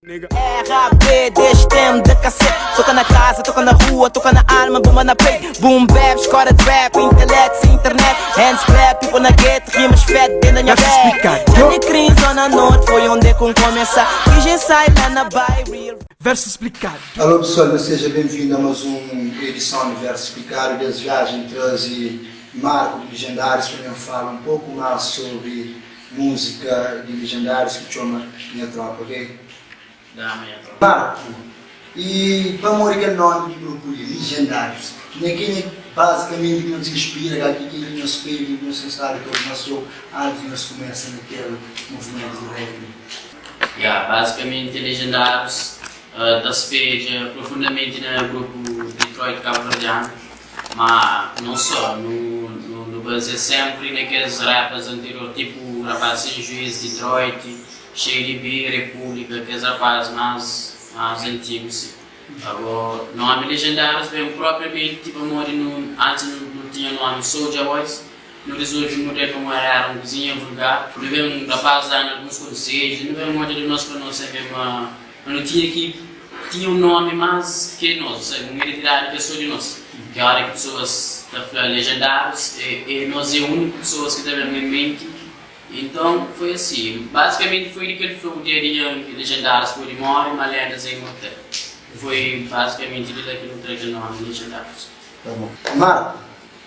RAP deste tempo de cacete. Toca na casa, toca na rua, toca na alma, bomba na peito. Boom bap, escola de rap, intelecto sem internet. Hands clap, people na gate, rimas fat dentro da minha bag. Johnny Cream, zona norte, foi onde com começa. QG sai lá na bairro. Real. Verso explicado. Alô pessoal, seja bem-vindo a mais uma edição de Verso Explicado. Dessa viagem traz Marco de Legendários para me falar um pouco mais sobre música de Legendários que chama Minha Tropa, ok? Da Minha Tropa. Marco, e para morrer aquele nome de grupo de Legendários, né, quem é basicamente que nos inspira, que quem nos espelha, que nos sabe todo nosso antes de nós começa naquele movimento de rap. Yeah, basicamente, Legendários ta spedja profundamente na grupo Detroit cabo-verdiano, mas não só, no, no, no baseia sempre naqueles rappers anterior, tipo Rapaz Sem Juízo, Detroit, Shady B, República, aqueles rapazes mais, mais antigos. Sim. Agora, nome Legendários vem propriamente, tipo, amor, no, antes não, não tinha nome Soulja Boys, no resolve mudar para uma era um cozinha vulgar, não vem um rapaz dando alguns conselhos, não vem um monte de nós para nós saber, mas não tinha que tinha um nome mais que nós, sabe, uma identidade que é só de nós. Que a hora que pessoas estão falando legendários, e, e nós é a única pessoas que temos em mente. Então foi assim, basicamente foi aquele flow de Yankee, legendários por morre, mas lendas é imortal. Foi basicamente de lá que não traz o nome legendários. Tá bom. Marco,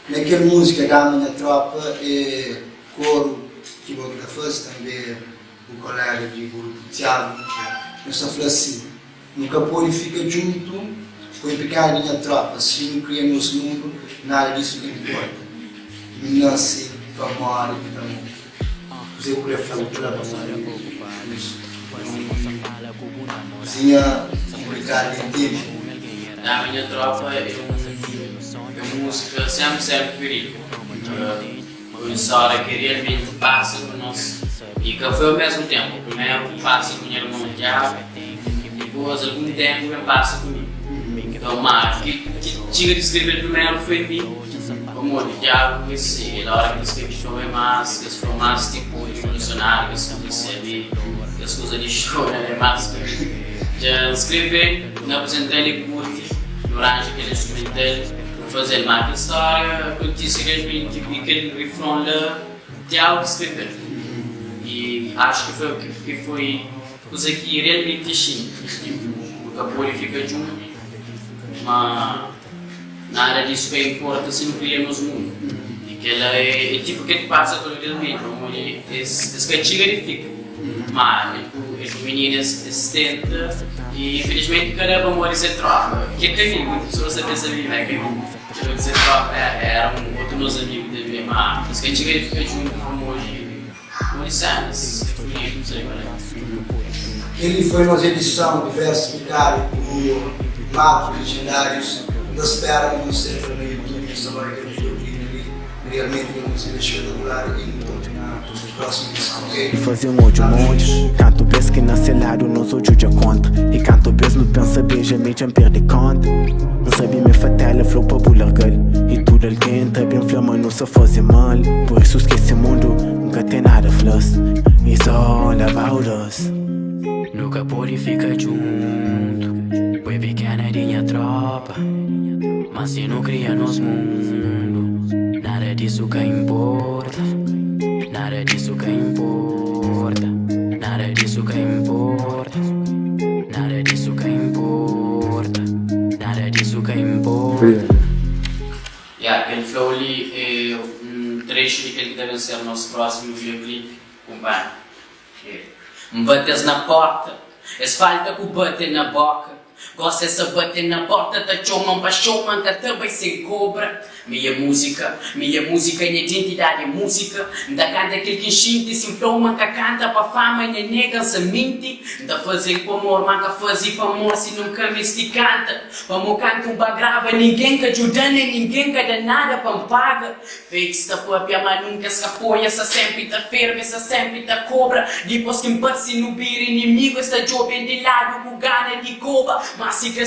naquela música da Minha Tropa, é coro que você tá fazendo, também o colega de grupo Tiago, nós está falando assim, nunca pode ficar junto com o pequeno minha tropa, se não cria nosso mundo, nada disso que importa. Me nasce para morrer e para morrer. Você queria falar para isso. Cozinha complicada de entender. Da Minha Tropa é, um, é uma música sempre, sempre querida. Foi uma história que realmente passa por nós e que foi ao mesmo tempo. Primeiro passa com o meu irmão Tiago, depois algum tempo vem passa comigo. Então, mas que, que tinha de escrever primeiro foi mim. Como o Tiago, esse, na hora que ele escreveu foi mais, que foi mais tipo revolucionário, que coisas ali, que as coisas de show, né, mais que já escrevi, não apresentei ele curte, durante aquele instrumental, fazer mais aquela história, acontece realmente, e aquele refrão lá, Tiago escreveu. E acho que foi o que, que foi coisa que realmente sim, tipo, o Capoli fica junto, mas nada disso que importa se não criamos mundo. E que ela é, é tipo que passa por realmente, como ele, esse, esse cantiga ele fica. Mas esse menino se tenta e infelizmente cada amor se troca. Que é caminho, muitas pessoas pensam em é caminho. Tipo, se troca, é, era um outro meus amigos dele, mas esse cantiga ele fica junto como hoje, como cenas, é não sei qual é. Ele foi uma edição de Verso Explicado por Marco Legendários. Nós esperamos não ser no YouTube, essa hora que eu ali. Realmente uma música espetacular e muito na próxima edição, ok? E fazer um ódio monte. Canto bes que nasce lado, nós ódio já conta. E canto bes no pensa beija, me já perde conta. Não sabe me fatela, flow pa bulargal. E tudo alguém tá bem flama, não só fazer mal. Por isso esquece mundo, nunca tem nada flus. It's all about us. Nunca pude ficar junto. Foi pequena minha tropa. Mas se não cria nos mundo, nada disso que importa. Nada disso que importa. Nada disso que importa. Nada disso que importa. Nada disso que importa. Yeah, aquele flow ali é um trecho daquele que deve ser o nosso próximo videoclipe com banda. Bates na porta, es falta ku bate na boca. Gosta essa bater na porta, tá chomam pa chomam, ka também sem cobra. Minha música, minha música, minha identidade é música. Da canta aquele que enchente, se inflama, que canta pa fama, minha nega se mente. Da fazer com amor, manca fazer com amor, se nunca me se canta. Vamos canta um grava, ninguém que ajuda, nem ninguém que dá nada pa paga. Fake sta papia, mas nunca se apoia, essa sempre tá ferve, essa sempre tá cobra. Depois que passe no bir inimigo, esta job de lado, com gana de coba. Mas se que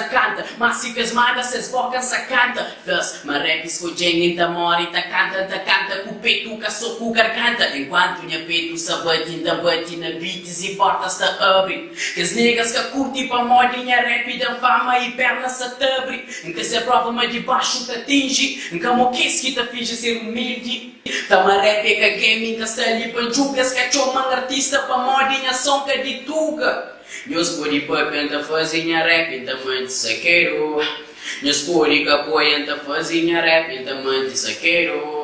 canta, mas se que manda, se bocam, se canta. Faz, mas. ma rap skodje-m i N ta móre ta kanta N ta kanta ku petu ka so ku garganta Enkuantu nha petu sa bati N ta bati na beats i portas ta abri Kes negas ka kurti pamodi nha rap da fama i perna sa ta abri N ka ser prova ma di baxu ta atinji N ka mo kes ki ta finji ser umildi Ta ma rap é ka game N ka sta li pa djuga Es ka txoma-m artista pamodi nha son ka di tuga Nhos pode papia N ta faze nha rap N ta mante sakeru Nhos pode ka apoia N ta faze nha rap N ta mante sakeru.